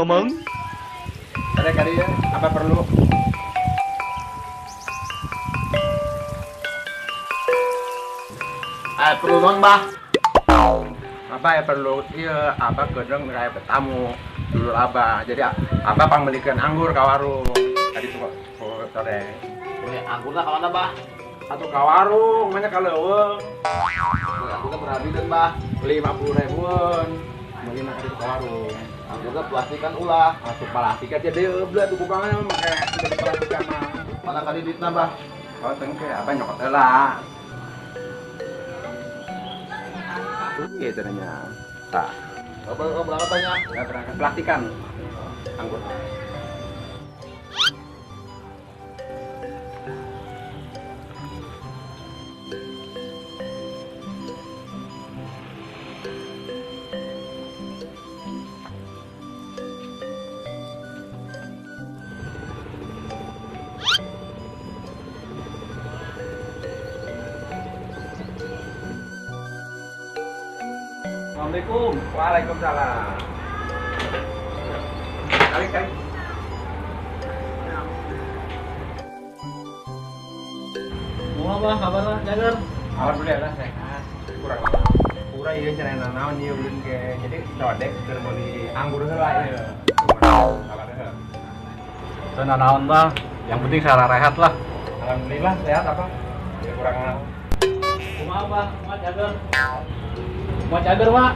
Mamang. Ada kali ya, apa perlu? Perlu non, Bah. Apa ya perlu? Iya, apa gedeng kayak bertamu dulu abah. Jadi apa pang belikan anggur ka warung. Tadi tuh kok sore. Beli anggurna ka mana, Bah? Atuh ka warung, mana ka leuweung. Beli anggurna berapa duit, Bah? 50 ribuan. Beli nak ka warung. Anggurna plastikan ulah. Atuh plastik aja deh, belah tuh kubangan make jadi plastik mah. Mana kali duitna, Bah? Oh, tengke apa nyokot heula. Iya, caranya. Tak. Apa berangkat tanya? Ya, berangkat plastikan. Anggur. Assalamualaikum. Waalaikumsalam. Kali kali. Mau apa kabarnya, Jagar? Alhamdulillah sehat. Kurang lama. Kurang ieu cenah naon ieu ulin ge. Jadi codek keur meuli anggur heula ieu. Kabar heula. Teu naon, Bah. Yang penting saya rehat lah. Alhamdulillah sehat apa? Ya kurang naon. Kumaha, Bah? Kumaha Jagar? Kumaha Jagar, Mak?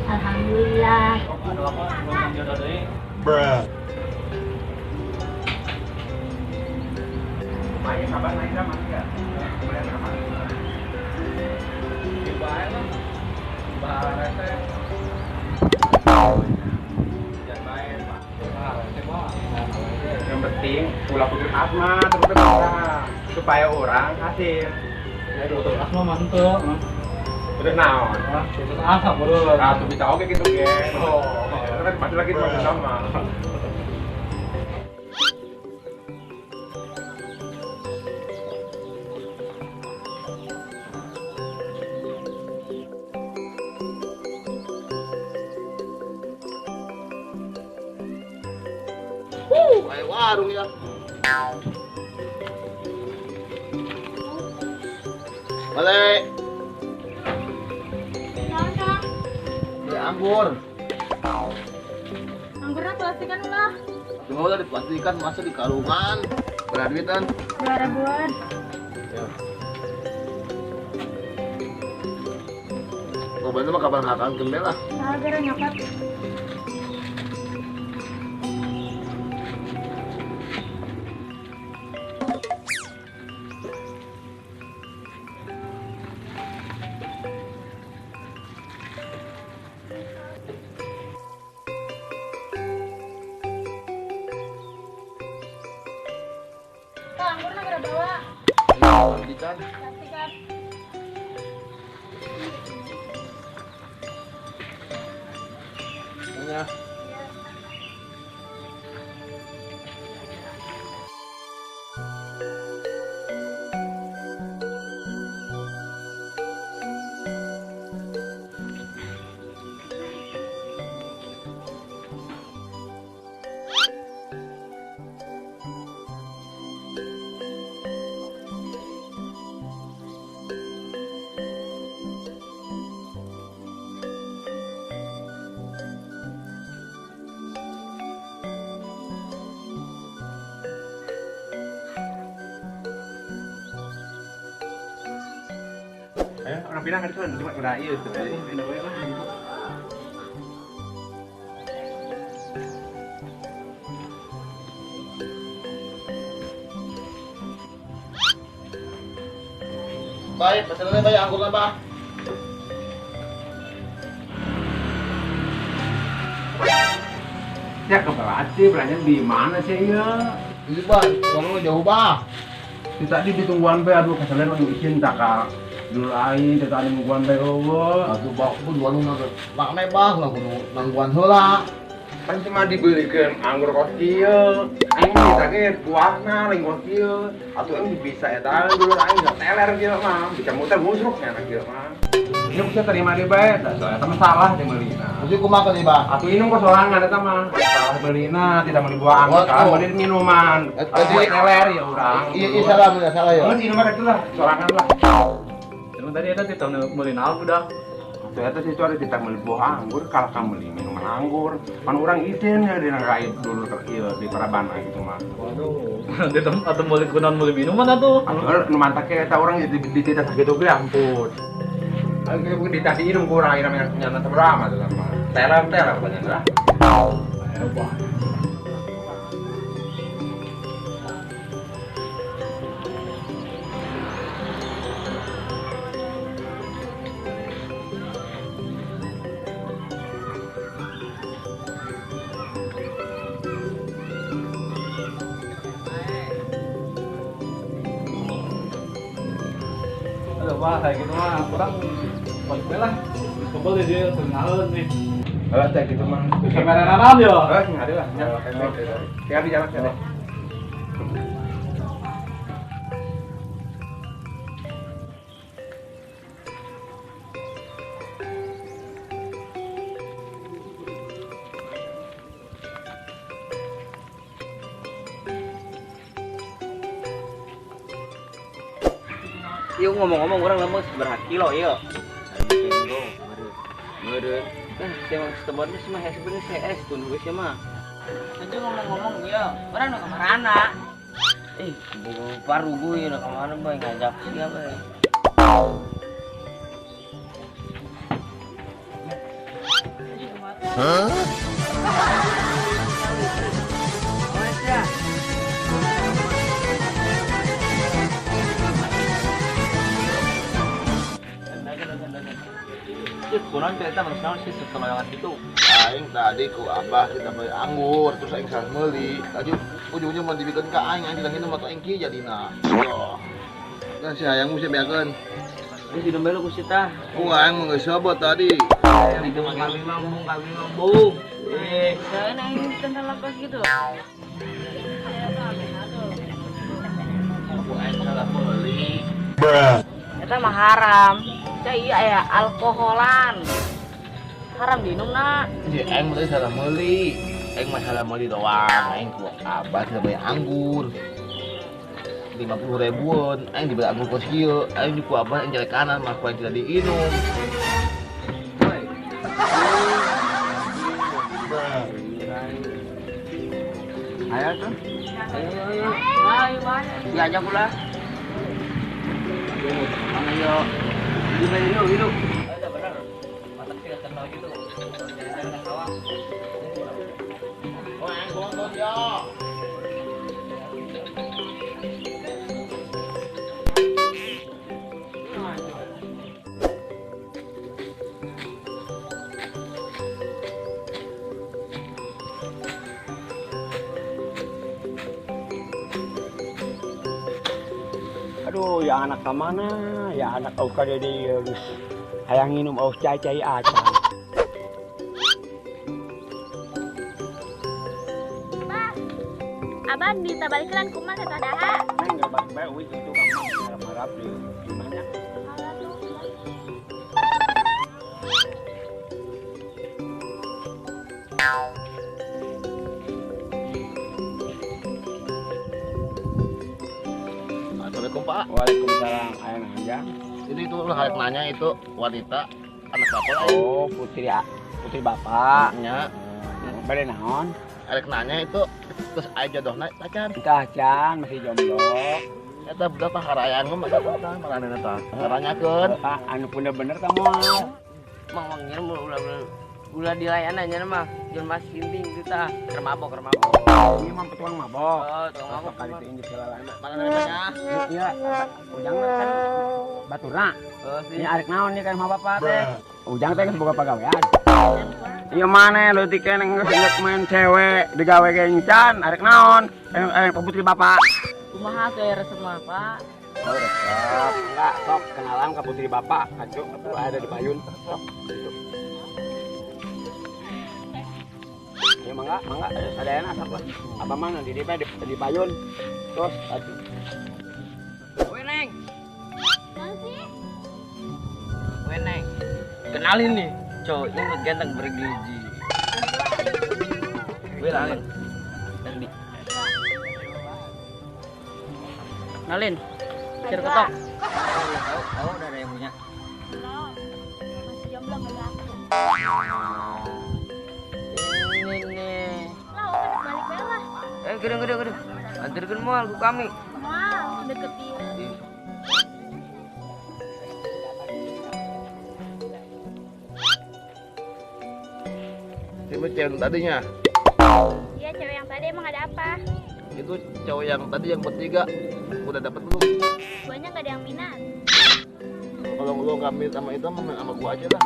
Alhamdulillah. Aduh, apa? Belum jodoh deui. Bruh. Kumaha kabar naik sama enggak? Kumaha kabar? Di bae lah. Bah rese. Jangan bae, Pak. Bah rese, Bah. Yang penting ulah putus asma terus bisa supaya orang hasil. Ya putus asma mah henteu. Terus naon? Putus asa beureum. Ah, tuh bisa oke gitu ge. Oh. Kan masih lagi masih sama. Kayak warung ya. Balik. Beli anggur. Anggurnya plastikan ulah. Cuma udah diplastikan, masa di karungan. Berapa duitan? 2 ribuan. Ya. Obatnya mah kapan hakang gembel lah. Nah, gara nyokot. Anggurnya gara bawa. Plastikan. Plastikan. Ya. Ayo, orang pindah kan cuma udah iya tuh. Pindah wae lah. Baik, pesanannya baik anggurna, Bah. Ya keberarti belanja di mana sih ya? Ini, Bah, warungnya jauh, Bah. Di tadi ditungguan be aduh keselen nu izin tak ka. Dulu aing teh tadi nungguan be eueuh. Atuh bah, pun warung rame, Bah, ulah kudu nangguan heula. Pan cuma dibelikeun anggur kos kieu. Aing minta ge buahna lain kos kieu. Atuh aing bisa eta dulu aing bisa teler kieu mah, bisa muter musruk nya kieu mah. Ini bisa terima di bae, dah soalnya sama salah di meulina. Jadi kumaha tadi, Bah? Atuh inum kok sorangan eta mah. Salah meulina, tidak meuli buah anggur, kalah meuli minuman. Jadi teler ya urang. Iya, salah, salah ya. Geus inum mah kitu lah, sorangan lah. Cuman tadi eta teh meuli naon budak? Atuh eta sih cuari titah meuli buah anggur, kalah ka meuli minuman anggur. Pan urang izin ya dina raib dulu ieu di Parabana gitu mah. Waduh, ditah atuh meuli kunaon meuli minuman atuh. Atuh nu mantak eta urang di dititah sakitu ge ampun. Ayo ditah diinum ku urang ayeuna mah nyana sabaraha atuh mah. Teler-teler banyak lah. Wah. Wah, kayak gitu mah kurang balik lah. Kebel dia sengaja nih. Kayak gitu mah. Bisa merenan ya? Nggak ada lah. Tinggal di jalan ya. Yuk ngomong-ngomong orang lemes berapa kilo yuk? Meren. Kan saya sebenarnya sih mah sebenarnya CS tuh nulis ya mah. Itu ngomong-ngomong ya, orang udah kemana? Baru gue udah kemana boy ngajak siapa ya? Hah? Kunaon cerita manusia sih setelah itu. Aing tadi ku abah kita beli anggur, terus aing salah meuli. Tadi ujung-ujung mau dibikin ka aing, aing bilang itu mata aing kieu jadina. Oh. Kan si hayang mesti beakeun. Geus di dombel ku si tah. Oh, aing mah geus sobat tadi. Itu mah kami mambung, kami mambung. Saya aing tentang lepas gitu. Ku aing salah meuli. Eta mah haram. Iya ya alkoholan haram diinum nak. Si aing mah salah meuli, aing mah salah meuli doang. Aing ku abah tidak beli anggur 50 ribuan, aing dibeli anggur kos kieu, aing ku abah aing jalan kanan mah ku aing tidak diinum. Ayo tuh. Ayo ayo. Ayo mana? Diajak ulah. Mana yo? Gimana lu, hidup? Ada benar. Mata sih kenal gitu. Jalan-jalan ke sawah. Oh, aing bontot ya. Aduh, ya anak ke mana? Ya anak au kada di geus hayang nginum aus cai-cai acan. Bah, abah ditabalikan kumaha teh daha? Neng enggak balik bae euy itu kamu harap-harap di imahnya. Assalamualaikum Pak. Waalaikumsalam. Ayo aja. Ini itu lu harus nanya itu wanita anak bapak lah. Oh, putri putri bapak. Nya. Bade naon? Arek nanya itu terus aya jodohna tacan. Tacan masih jomblo. Eta budak tah karayaan mah tah maranehna tah. Karanyakeun. Anu bener-bener tah moal. Mang mangnya ulah ulah dilayanan nya mah jelema sinting kitu tah keur mabok keur mabok. Ieu mah tukang mabok. Oh, tukang mabok. Kali teh injek heula. Maranehna nya. Iya, ujang kan baturna. Oh, sih. Ini arek naon nih kan sama bapak teh. Ujang teh geus boga pagawean. Iya mana leutik keneh geus inget main cewek digawe ge encan arek naon? Putri bapak. Kumaha tuh ya resep mah, Pak? Oh, resep. Enggak, sok kenalan ke putri bapak. Aduh, atuh ada di payun. Sok. Gitu. Ya mangga, mangga, sadayana asap lah. Abah mah di dieu di payun. Terus atuh. Weh, Neng. Naon sih? Weh, Neng. Kenalin nih, cowok imut ganteng bergizi. Kenalin. Tadi. Kenalin. Cir ketok. Tahu udah ada yang punya. Belum. Masih jomblo enggak laku. Ini nih. Lah, udah balik bae lah. Gedung. Antarkan moal ku kami. Moal, deket dia. Siapa cewek tadinya? Iya, cewek yang tadi emang ada apa? Itu cowok yang tadi yang bertiga udah dapat belum? Guanya nggak ada yang minat. Kalau lu nggak minat sama itu, sama gua aja lah.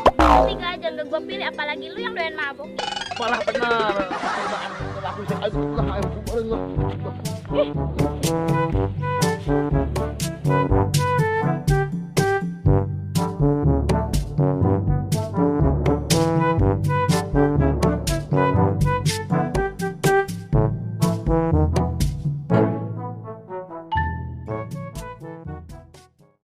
Tiga aja nggak gua pilih, apalagi lu yang doyan mabuk. Malah benar. Aku.